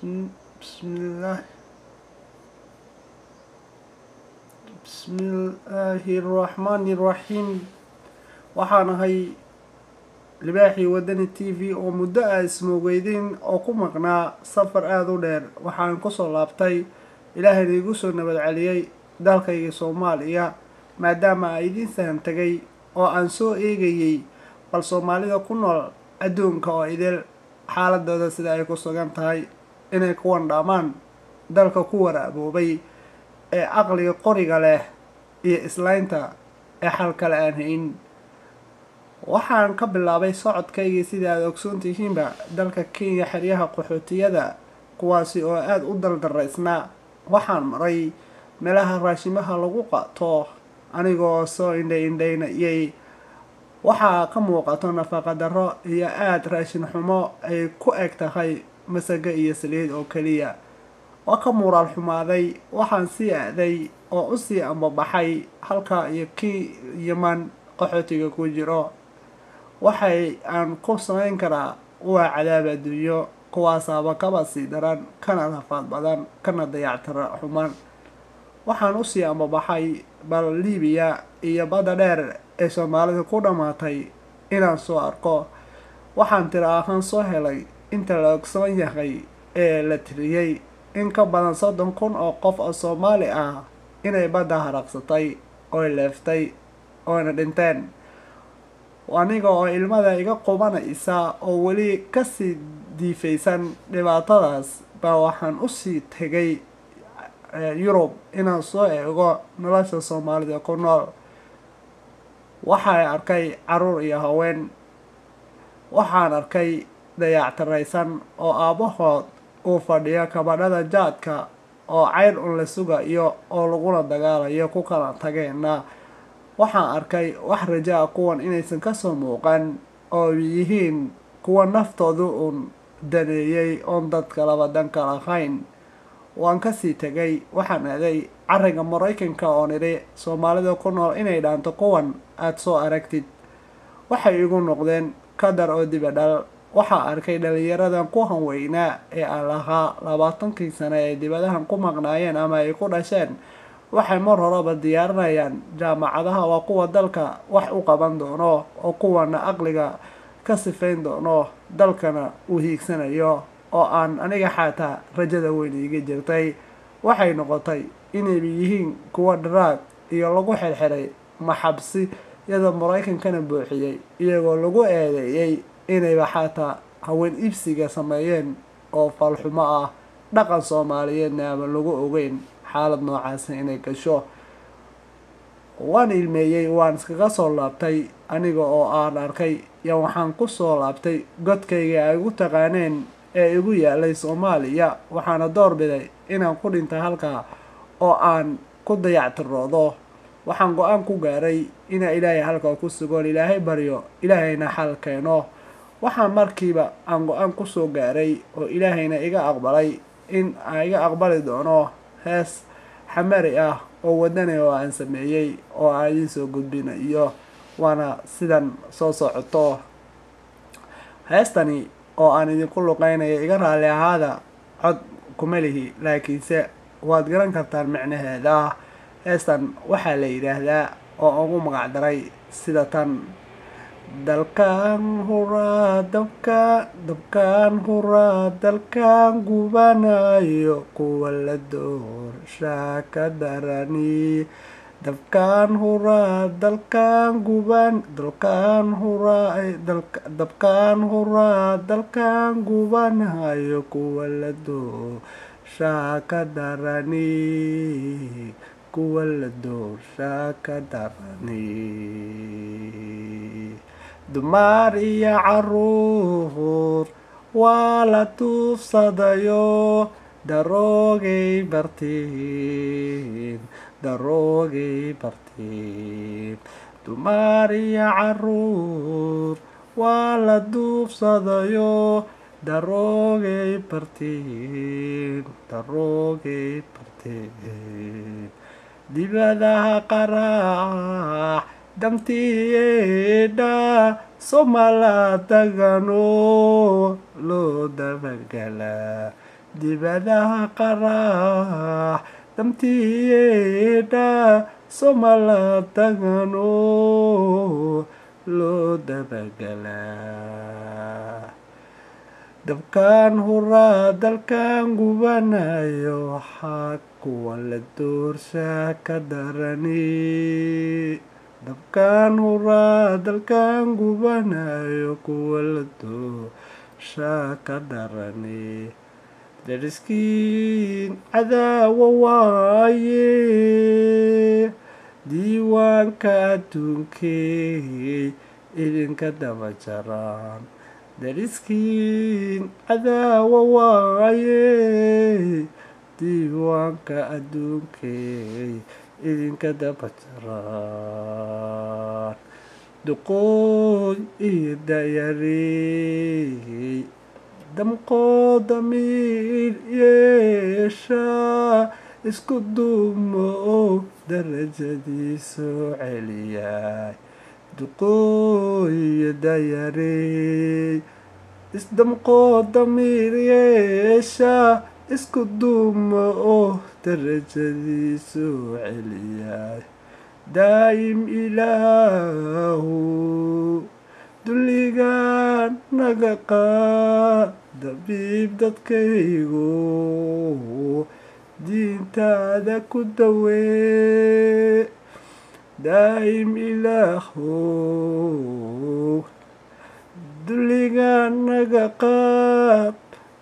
Bismillaah, bismillaahi raxmaani raxiim. Waxaan ahay Libaaxii Wadani TV oo muddo ah ismoogeydin oo ku maqnaa safar aada u dheer. Waxaan kusoo laabtay, ilaahayna igu soo nabad celiyey dalkayga Soomaaliya, maadaama aan idiin sahan tegay oo aan soo eegayey bal Soomaalida ku nool adduunka oo idil xaaladooda sida ay ku sugan tahay, inay kuwan dhammaan dalka ku waraaboobay ee aqliga qoriga leh iyo islaynta ee xal kale aan hayn. Waxaan ka bilaabay socodkaygii, sida aada ogsoon tihiinba, dalka Kenya, xeryaha qaxootiyada, kuwaasi oo aada u daldaraysnaa. Waxaan maray meelaha raashimaha lagu qaato anigoo soo indhay indhaynayay. Waxaa ka muuqato nafaqa darro iyo aada raashin xumo ay ku eg tahay masago iyo saliid oo keliya. Waa ka muuraal xumaaday. Waxaan sii aaday oo usii ambabaxay halka iyo kii Yaman qaxootiga ku jiro. Waxay aan ku samayn karaa waa cadaab adduunyo, kuwaasaaba kaba sii daran, kana rafaad badan, kana dayactira xuman. Waxaan usii ambabaxay bal Libiya iyo badda dheer ee Soomaalida ku dhammaatay inaan soo arko. Waxaan tiro ahaan soo helay inta la ogsoon yahay ee la tiriyey in ka badan 30,000 oo qof oo Soomaali ah inay badda haraqsatay oy leeftay oona dhinteen. Aniga oo ilmada iga qubanaysa oo weli kasii diifaysan dhibaatadaas baa waxaan usii tegay Yurub inaan soo eego nolosha Soomaalida ku nool. Waxaan arkay caruur iyo haween. Waxaan arkay dayactiraysan oo aabbahood uu fadhiyo kabadhada jaadka oo ceyr un la sugayo oo lagula dagaalayo ku kala tageenna. Waxaan arkay wax raja a kuwan inaysan kasoo muuqan oo yihiin kuwa naftoodu uun daneeyey oon dadka laba danka lahayn. Waan kasii tegay. Waxaan aaday carriga Maraykanka oon idhi Soomaalida ku nool inay dhaanto kuwan aada soo aragtid. Waxay igu noqdeen kadar oo dibadhal. Waxaa arkay dhalinyaradan ku hanweynaa ee aan lahaa 20kii sane ay dibadahan ku maqnaayeen ama ay ku dhasheen waxay mar horeba diyaarinayaan jaamacadaha, waa kuwa dalka wax u qaban doono oo kuwana aqliga ka sifayn doono dalkana uu hiigsanayo, oo aan aniga xataa rajada weyn iiga jirtay. Waxay noqotay inayba yihiin kuwa dharaag iyo lagu xirxiray maxabsiyada Maraykankana buuxiyey, iyagoo lagu eedeeyey inayba xataa haween iibsiga sameeyeen oo falxumo ah, dhaqan Soomaaliyeedna ama lagu ogeyn xaalad noocaasi inay gasho. Waan ilmeeyey, waan iskaga soo laabtay aniga oo aan arkay ya. Waxaan kusoo laabtay godkayga ay igu taqaaneen ee igu yaalay Soomaaliya. Waxaana doorbiday inaan ku dhinta halkaa oo aan ku dayactiroodo. Waxaan go-aan ku gaaray inaa Ilaahay halkaa ku sugoon, Ilaahay baryo, Ilaahayna xal keeno. Waxaan markiiba aan go-aan kusoo gaaray oo Ilaahayna iga aqbalay in aan iga aqbali doono hees xamari ah oo wadani oo aan sameeyey oo aan idiin soo gudbinayo, waana sidan soo socoto. Heestani oo aan idinku luqeynayo, iga raalli ahaada, cod kuma lihi, laakiinse waad garan kartaan micnaheeda. Heestan waxaa la yidhaahdaa oo ugu magac daray sida tan: dalkan huraa dabka, dabkaan huraa dalkan gubanayo, kuwa la doorshaa ka darani. Dabkaan huraa dalkan guban, dalkaan huraa, dabkaan huraa dalkan gubanayo, kuwa la doorshaa ka darani, kuwa la doorshaa ka darani. Dumar iyo caruur waa la tuufsadayo, daroogay bartiin, daroogay bartiin. Dumar iyo caruur waa la duufsadayo, daroogay bartiin, daroogay bartiin. Dibadaha qaraax damtiyeedha Somala dagano loo dabagalaa. Dibadaha qarax damtiyeedha Somala tagano loo dabagalaa. Dabkaan huraa dalkan gubanayo, waxaa kuwa la doorshaa ka darani. Dabkaan huraa dalkan gubanayo, kuwa la doorshaa ka darani. Dariskiin cadaawa waaye, diiwaanka adduunkey idinka daba jaraan. Dariskiin cadaawa waaye, diiwaanka adduunkey idinka daba jaraan. Duqooy iyo dayarey, damqoo damiir yeesha, isku duubmo oo darajadiisoo celiyay. Duqooy iyo dayarey, isdamqoo damiir yeesha, isku duubmo oo darajadiisoo celiyay. Daa'im Ilaahu dulligan naga qaad, dabiib dadkaygu diintaada ku dawee. Daa'im Ilaahu dulligan naga qaad,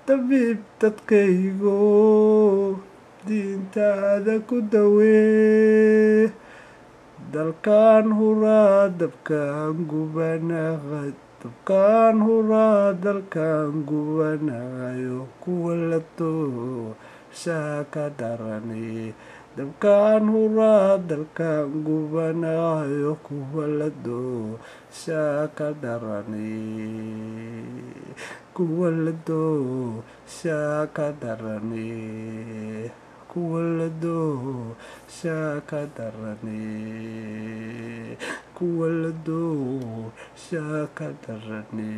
dabiib dadkaygu diintaada ku dawee. Dalkan huraa dabkaan gubanahay, dabkaan huraa dalkan gubanayo, kuwa la doorshaa ka darani. Dabkaan huraa dalkan gubanayo, kuwa la doorshaa ka darani, kuwa la doorshaa ka darani, kuwa la doorshaa ka darani, kuwa la doorshaa ka darani.